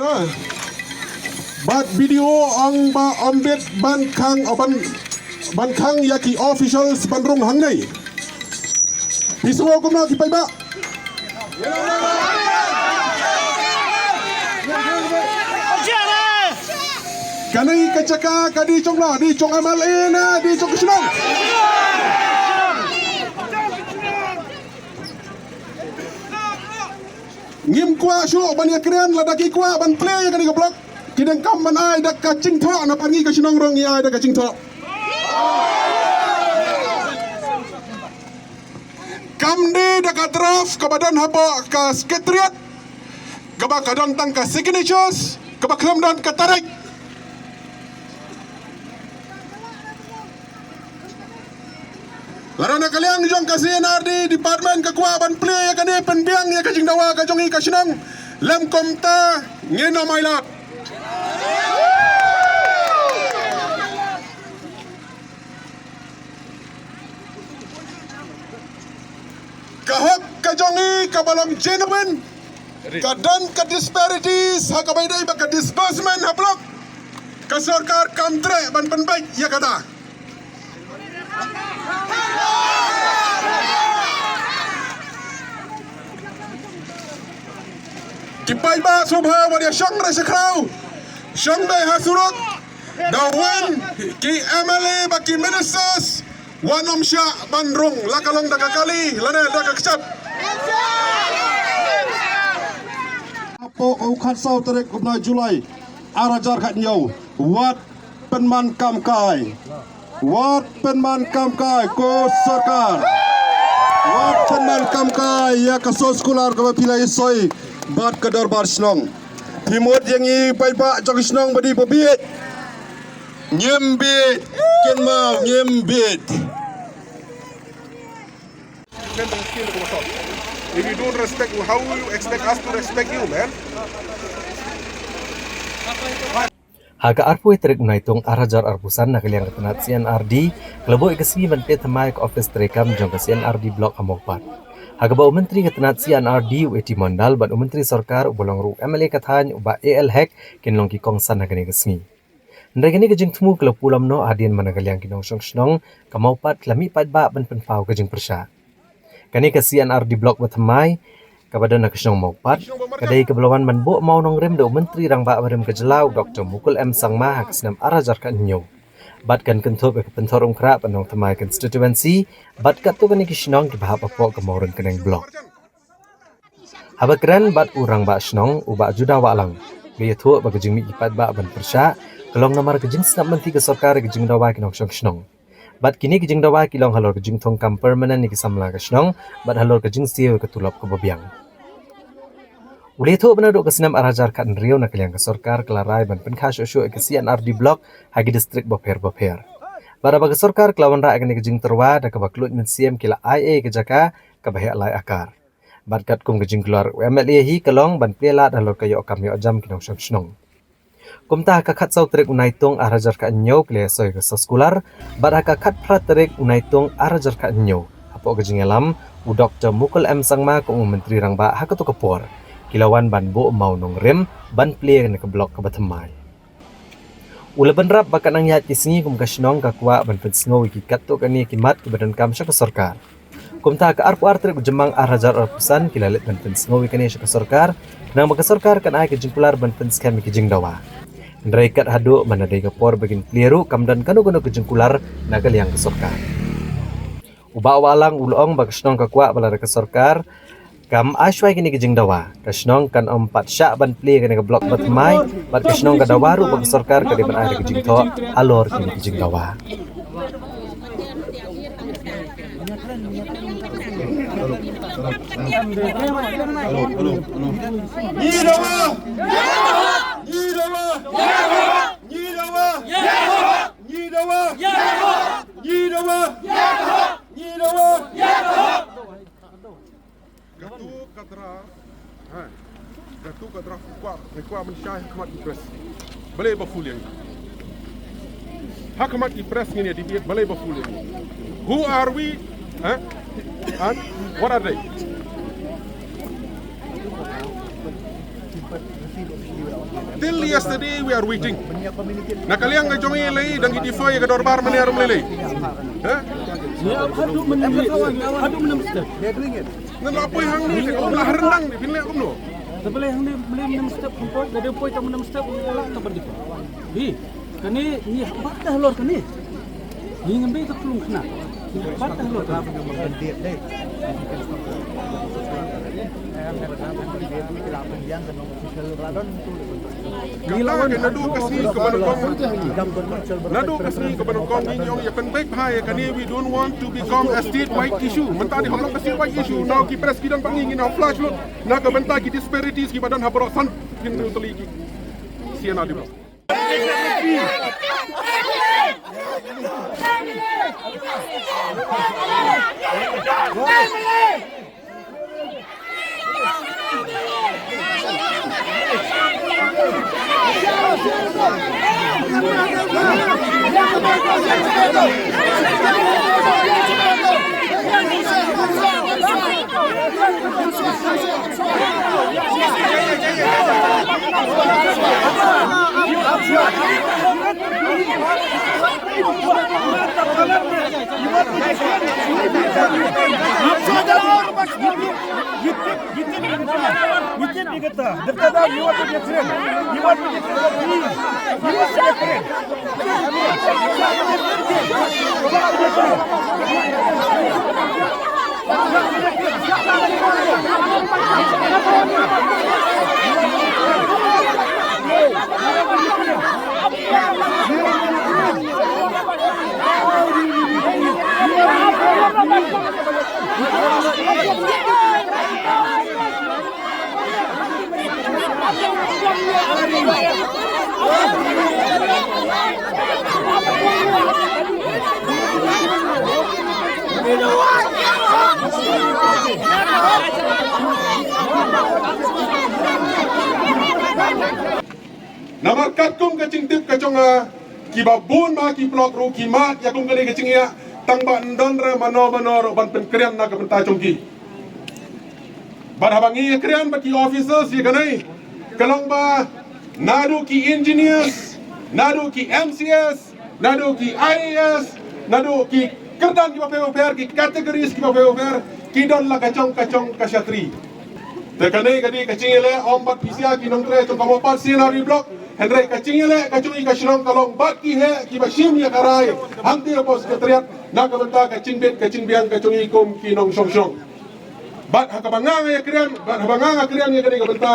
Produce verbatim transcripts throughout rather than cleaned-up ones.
Bad B D O ong ba ym bit ban khang, ban, ban khang ïa ki officials ban rung hangne. Phi sngew kumno ki paidbah? Kane ka jaka ka dei jong la, dei jong M L A ne dei jong ka shnong? Ngim kwah shuh ban ïakren lada ki kwah ban plie ïa kane ka block. Ki donkam ban ai da ka jingthoh, na parngi ka shnong ruh ngi ai da ka jingthoh. Kam dei da ka draft kaba don hapoh ka secretariat, kaba ka don tang ka signatures, kaba khlem don ka tarik. Lada na ka liang jong ka C and R D department ka kwah ban plie ïa kane, pynbiang ïa ka jingdawa ka jong ngi ka shnong, lym kumta ngin ym ailad. Ka hok ka jong ngi kaba long genuine, ka don ka disparities ha kaba ïadei bad ka disbursement ha block. Ka sorkar kam treh ban pynbeit ïa kata. Ki paidbah sngewbha wat ïa shong re sha khraw, shong beit ha surok. Da wan ki M L A bad ki ministers, wat nym shah ban rung la ka long da ka kali lane da ka kjat. Hapoh u khatsaw tarik u bnai July ar hajar khathynñiew, wat pynman kam kai. Wat pynman kam kai ko sorkar. Wat pynman kam kai ïa ka soskular kaba phi la ïasoi bad ka dorbar shnong. Phi mut ïa ngi paidbah jong ka shnong ba dei ba bieit? Ngim bieit. Kynmaw, ngim bieit. If you don't respect, how will you expect us to respect you, man? Ha ka arphew tarik u Naitung ar hajar arphew san, na ka liang ka tnat C and R D ka la buh ïa ka sngi ban peit thymmai ka office treikam jong ka C and R D block ha Mawpat, ha kaba u Myntri ka tnat C and R D u A T Mondal bad u Myntri Sorkar uba long ruh u M L A ka thaiñ u Bah A L Hek kin long ki kongsan ha kane ka sngi. Hynrei kane ka jingthmu ka la pulom noh hadien ba na ka liang ki nongshong shnong ka Mawpat ki la mih paidbah ban pynpaw ka jingpyrshah. Kane ka C and R D block ba thymmai kaba don ha ka shnong Mawpat ka dei kaba la wan ban buh mawnongrim da u Myntri Rangbah barim ka jylla u Doktor Mukul M Sangma ha ka snem ar hajar khathynñiew, bad kan kynthup ïa ka Pynthorumkhrah Pynlong Thymmai constituency bad katto katne ki shnong kiba hap hapoh ka Mawryngkneng block. Haba kren bad u Rangbah Shnong u Bah Juda Wahlang, u la ïathuh ba ka jingmih ki paidbah ban pyrshah ka long namar ka jingsngap lynti ka sorkar ïa ka jingdawa ki nongshong shnong. Bad kine ki jingdawa ki long halor ka jingthung kam permanent ïa ki samla ka shnong bad halor ka jingsiew ïa ka tulop kaba biang. U la ïathuh ba naduh ka snem ar hajar khathynriew na ka liang ka sorkar ka la rai ban pynkha shuh shuh ïa ka C and R D block ha ki district bapher bapher. Bad haba ka sorkar ka la wanrah ïa kane ka jingtyrwa da kaba ka luid mynsiem ki la ai ei ïa ka jaka kaba heh lai akar. Bad katkum ka jingkular u M L A hi ka long ban plie lad halor ka ïoh kam ïoh jam ki nongshong shnong. Kumta ha ka khatsaw tarik u Naitung ar hajar khathynñiew ki la ïasoi ka soskular, bad ha ka khatphra tarik u Naitung ar hajar khathynñiew hapoh ka jingïalam u Doktor Mukul M Sangma kum u Myntri Rangbah ha kato ka por ki la wan ban buh mawnongrim ban plie ïa kane ka block kaba thymmai. U la bynrap ba katba nang ïaid ki sngi kum ka shnong ka kwah ban pynsngew ïa ki katto katne ki mat kiba donkam sha ka sorkar. Kumta ha ka arphew ar tarik u Jymmang ar hajar arphew san ki la leit ban pynsngew ïa kane sha ka sorkar, khnang ba ka sorkar kan ai ka jingkular ban pynskhem ïa ki jingdawa. Hynrei kat haduh mynta dei ka por ba kin plie ruh kam don kano kano ka jingkular na ka liang ka sorkar. U Bah Wahlang u la ong ba ka shnong ka kwah ba lada ka sorkar kam ai shuwa ïa kine ki jingdawa, ka shnong kan ym pat shah ban plie ïa kane ka block ba thymmai, bad ka shnong ka dawa ruh ba ka sorkar ka dei ban ai da ka jingthoh halor kine ki jingdawa. Ngi dawa! Ngi dawa! Ngi dawa! Ngi dawa! Ngi dawa! Katu ka draft, ha. Katu ka draft, kwah, kwah ban shai ha khmat ki press. Balei ba full ïa ngi? Ha khmat ki press ngin ïa debate, balei ba full ïa ngi? Who are we? Ha? And what are they? Till yesterday we are waiting. Na ka liang ka jong ngi lei dang ngi defy ka dorbar mynne ruh lei. Ha? Haduh mynne, haduh mynne step. Ngan la poi hangne te ko la rendang ni phin leh kumno. Te balei hangne mynne step kumno, da dei poi tang mynne step la ka ban defy. Di, kane ngi hap bat halor kane. Ngi ngam dei ka klung khnang. Ngi hap bat halor kane. Kata ka naduh ka sngi kaba nyngkong, naduh ka sngi kaba nyngkong ngi ong ïa pynbeit bha ïa kane, we don't want to become a statewide issue. Mynta dei hok long ka statewide issue, nangta ki press ki don bad ngi, ngi nang flash lut na ka bynta ki disparities kiba don ha baroh san hynriew tylli ki C and R D block. Namar katkum ka jingtip ka jong nga, kiba bun ma ki block ruh ki mad ïa kum kane ka jingïa, tang ba ym don re mano mano ruh ban pynkren na ka bynta jong ki. Bad haba ngi ïakren bad ki officers ïa kane, ka long ba naduh ki engineers, naduh ki M C S, naduh ki I A S, naduh ki kyrdan kiba pher bapher, ki categories kiba pher bapher, ki don la ka jong ka jong ka shatri. Te kane ka dei ka jingïaleh ym bad phi sha ki nongtrei jong ka Mawpat C and R D block, hynrei ka jingïaleh ka jong ngi ka shnong ka long bad ki heh kiba shim ïa ka rai hangtei hapoh Secretariat na ka bynta ka jingbit ka jingbiang ka jong ngi kum ki nongshong shnong. Bad ha kaba nga nga ïakren, bad haba nga nga kren ïa kane ka bynta,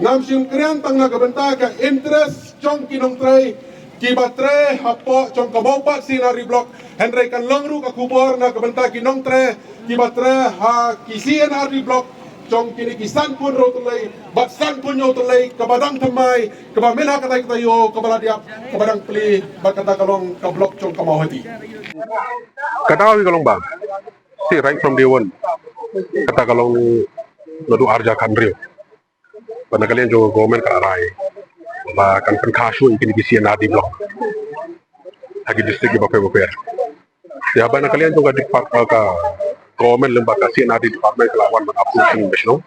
ngam shym kren tang na ka bynta ka interest jong ki nongtrei kiba trei hapoh jong ka Mawpat C and R D block, hynrei kan long ruh ka khubor na ka bynta ki nongtrei kiba trei ha ki C and R D block jong kine ki sanphew hynriew tylli bad sanphew hynñiew tylli, kaba dang thymmai, kaba mih ha katai katai ïew, kaba la dep, kaba dang plie, bad kata ka long ka block jong ka Mawhati. Kata ka long ba, see, right from day one, kata ka long naduh ar hajar khathynriew. Bad na ka liang jong ka government ka la rai ba kan pynkylla shuh ïa kine ki C and R D block ha ki district kiba pher bapher. Te haba na ka liang jong ka depart-, ka government lyngba ka C and R D department ka la wan ban approve sha ngi ba shnong.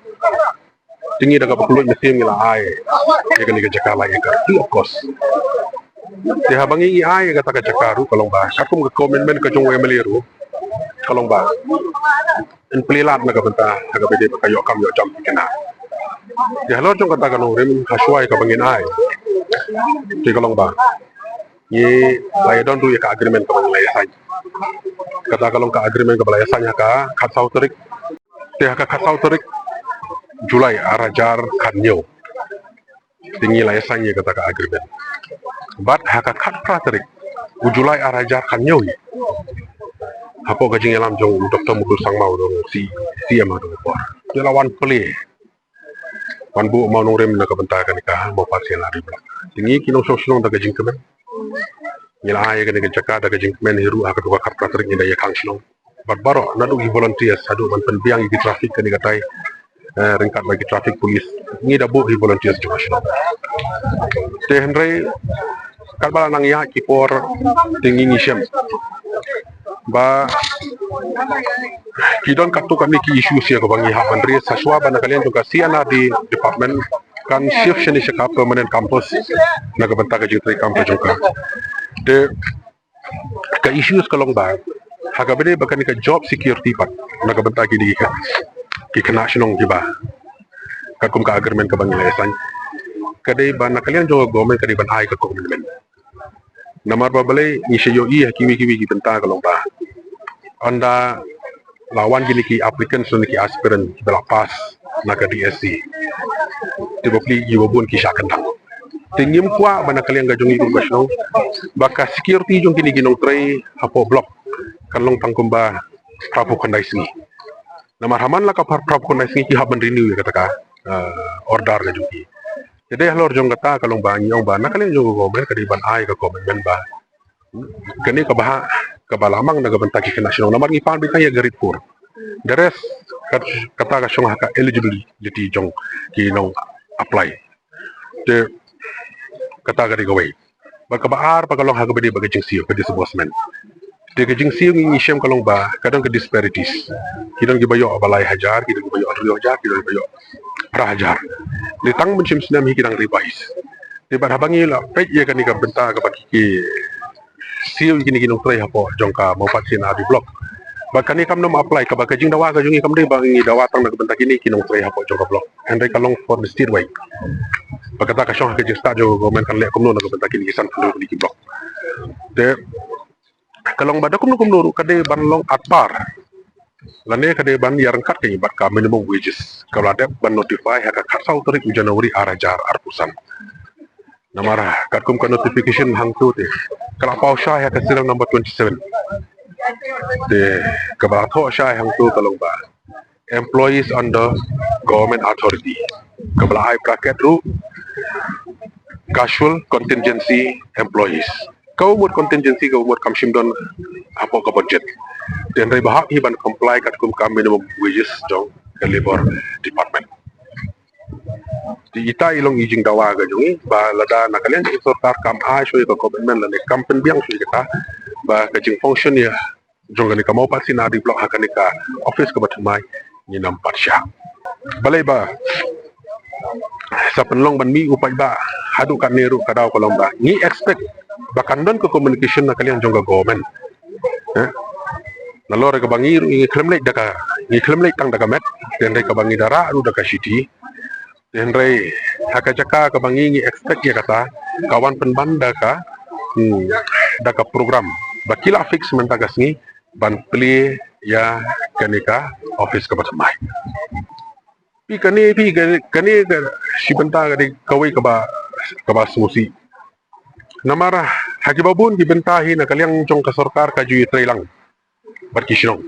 Te ngi da kaba kylluid mynsiem ngi la ai ïa kane ka jaka lai acre free of cost. Te haba ngi ai ïa kata ka jaka ruh ka long ba katkum ka commitment ka jong u M L A ruh ka long ba yn plie lad na ka bynta ha kaba ïadei bad ka ïoh kam ïoh jam ki khynnah. Te halor jong kata ka nongrim ha shuwa ïa kaba ngin ai, te ka long ba ngi la ïadon ruh ïa ka agreement kaba ngi la ïa sign. Kata ka long ka agreement kaba la ïa sign ha ka khatsaw tarik. Te ha ka khatsaw tarik July ar hajar khathynñiew, te ngi la ïa sign ïa kata ka agreement. Bad ha ka khatphra tarik u July ar hajar khathynñiew hi, hapoh ka jingïalam jong u Doctor Mukul Sangma, u dei u C-, C M ha kata ka por, te la wan plie, wan buh mawnongrim na ka bynta kane ka Mawpat C and R D block. Te ngi ki nongshong shnong da ka jingkmen ngi la ai ïa kane ka jaka da ka jingkmen hi ruh ha katu ka khatphra tarik ngi da ïa khang shnong bad baroh naduh ki volunteers haduh ban pynbiang ïa ki traffic kane katai, eh, ryngkat bad ki traffic police, ngi da buh ki volunteers jong ka shnong. Te hynrei katba la nang ïaid ki por te ngi ngi shem ba ki don katto katne ki issues ïa kaba ngi hap ban raise ha shuwa ba na ka liang jong ka C and R D department kan shift shane sha ka permanent campus na ka bynta ka jingtrei kam ka jong ka. Te ka issues ka long ba ha kaba dei ba kane ka job security pat na ka bynta kine ki khynnah shnong kiba katkum ka agreement kaba ngi la ïa sign, ka dei ba na ka liang jong ka government ka dei ban ai ka commitment. Namar ba balei ngi shu ïohi ha kiwei kiwei ki bynta ka long ba ynda la wan kine ki applicants ne ki aspirant kiba la pass na ka D S C, te bapli kiba bun ki shah kyndang. Te ngim kwah ba na ka liang ka jong ngi kum ka shnong ba ka security jong kine ki nongtrei hapoh block kan long tang kumba phra phew khyndai sngi. Namar ha man la ka phra phew khyndai sngi ki hap ban renew ïa kata ka, ah, order ka jong ki. Te dei halor jong kata ka long ba ngi ong ba na ka liang jong ka government ka dei ban ai ka commitment ba kane ka bhah kaba la mang na ka bynta ki khynnah shnong namar ngi pan beit tang ïa grade four. The rest kat-, kata ka shong ha ka eligibility jong ki nong apply. Te kata ka dei kawei. Bad kaba ar pat ka long ha kaba dei bad ka jingsiew, ka disbursement. Te ka jingsiew ngi, ngi shem ka long ba ka don ka disparities. Ki don kiba ïoh ba lai hajar, ki don kiba ïoh hynriew hajar, ki don kiba ïoh phra hajar. Te tang mynshem snem hi ki dang revise. Te bad haba ngi la peit ïa kane ka bynta kaba ki, ki siew ïa kine ki nongtrei hapoh jong ka Mawpad C and R D block. Bad kane kam nym apply, kaba ka jingdawa ka jong ngi kam dei ba ngi dawa tang na ka bynta kine ki nongtrei hapoh jong ka block. Hynrei ka long for the statewide. Bad kata ka shong ha ka jingstad jong ka government kan leh kumno na ka bynta kine ki san phew hynriew ki block. Te ka long ba da kumno kumno ruh ka dei ban long at par lane ka dei ban ïaryngkat ka bad ka minimum wages kaba la dep ban notify ha ka khatsaw tarik u January ar hajar arphew san. Namar katkum ka notification hangto te ka la paw shai ha ka serial number twenty-seven. Te kaba la thoh shai hangto ka long ba employees under government authority, kaba la ai bracket ruh casual contingency employees. Ka mut contingency ka mut kam shym don hapoh ka budget. Te hynrei ba hap hi ban comply katkum ka minimum wages jong ka Labour Department. Te ita i long i jingdawa ka jong ngi ba lada na ka liang ka sorkar kam ai shuh ïa ka commitment lane kam pynbiang shuh ïa kata ba ka jingfunction ïa jong kane ka Mawpad C and R D block ha kane ka office kaba thymmai ngin ym pat shah. Balei ba sa pynlong ban mih u paidbah haduh katne ruh ka daw ka long ba ngi expect ba kan don ka communication na ka liang jong ka government. Eh? Nalor kaba ngi ruh ngi khlem leit da ka, ngi khlem leit tang da ka met, te hynrei kaba ngi da rah ruh da ka shithi. Te hynrei ha ka jaka kaba ngi ngi expect ïa kata ka wan pynban da ka, hmm, da ka program ba ki la fix mynta ka sngi ban plie ïa kane ka office kaba thymmai. Phi kane, phi kane, kane ka shi bynta ka dei kawei kaba, kaba sngewsih. Namar ha kiba bun ki bynta hi na ka liang jong ka sorkar ka ju ïatrei lang bad ki shnong.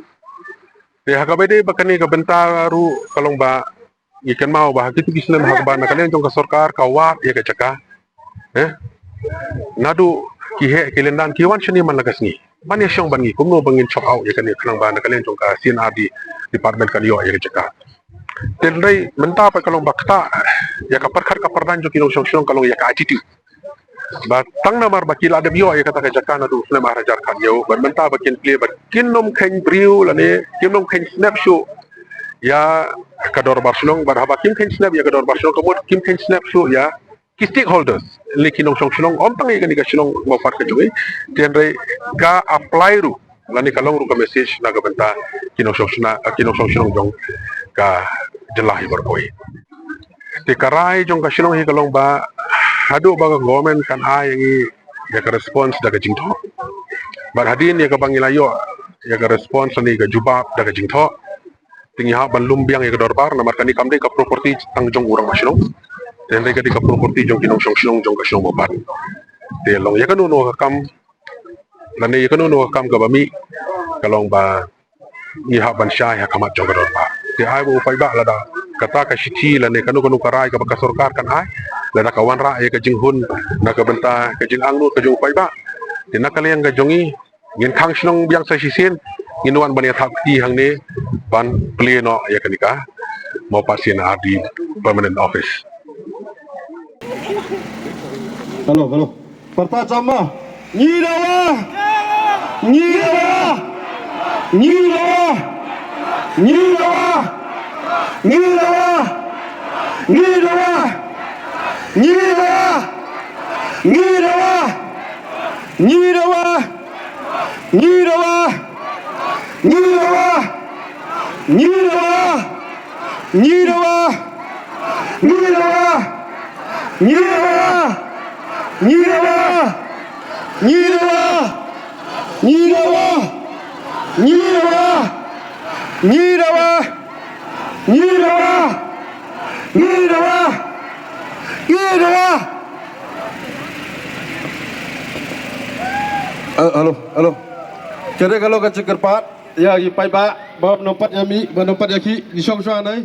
Te ha kaba dei ba kane ka bynta ruh ka long ba ngi kynmaw ba ha kitu ki snem ha kaba na ka liang jong ka sorkar ka wad ïa ka jaka. Eh? Naduh ki heh ki lyndan ki wan shane man la ka sngi ban ïa shong bad ngi kumno ba ngin chop out ïa kane khnang ba na ka liang jong ka C and R D department kan ïoh ïa ka jaka. Te hynrei mynta pat ka long ba kata ïa ka pyrkhat ka pyrdaiñ jong ki nongshong shnong ka long ïa ka attitude. Ba tang namar ba ki la dep ïoh ïa kata ka jaka naduh snem ar hajar khathynñiew bad mynta ba kin plie bad kin nym kheiñ briew lane kin nym kheiñ snep shuh ïa ka dorbar shnong bad haba kim kheiñ snep ïa ka dorbar shnong ka mut kim kheiñ snep shuh ïa ki stakeholders lane ki nongshong shnong, ym tang ïa kane ka shnong Mawpad ka jong ngi, te hynrei ka apply ruh lane ka long ruh ka message na ka bynta ki nongshong shnong, ki nongshong shnong jong ka jylla hi baroh kawei. Te ka rai jong ka shnong hi ka long ba haduh ba ka government kan ai ïa ngi ïa ka response da ka jingthoh bad hadien ïa kaba ngi la ïoh ïa ka response lane ka jubab da ka jingthoh, te ngi hap ban lum biang ïa ka dorbar namar kane kam dei ka property tang jong u rangbah shnong. Te hynrei ka dei ka property jong ki nongshong shnong jong ka shnong Mawpad. Te long ïa kano kano ka kam lane ïa kano kano ka kam kaba mih ka long ba ngi hap ban shai ha khmat jong ka dorbar. Te ai ba u paidbah lada kata ka shithi lane kano kano ka rai kaba ka sorkar kan ai, lada ka wanrah ïa ka jinghun na ka bynta ka jingangnud ka jong u paidbah, te na ka liang ka jong ngi ngin khang shnong biang sa shisien, ngin wan ban ïathap kti hangne ban plie noh ïa kane ka Mawpad C and R D permanent office. Hello, hello. Pyrta jam ma. Ngi dawa. Ngi dawa. Ngi dawa. Ngi dawa. Ngi dawa. Ngi dawa. Ngi dawa! Ngi dawa! Ngi dawa! Ngi dawa! Ngi dawa! Ngi dawa! Ngi dawa! Ngi dawa! Ngi dawa! Ngi dawa! Ngi dawa! Ngi dawa! Ngi dawa! Ngi dawa! Ngi dawa! Ngi dawa! Eh, hello, hello. Kane ka long ka jingkyrpad ïa ki paidbah ba ym pat ïa mih, ba ym pat ïa ki, ki shong shuwa nai.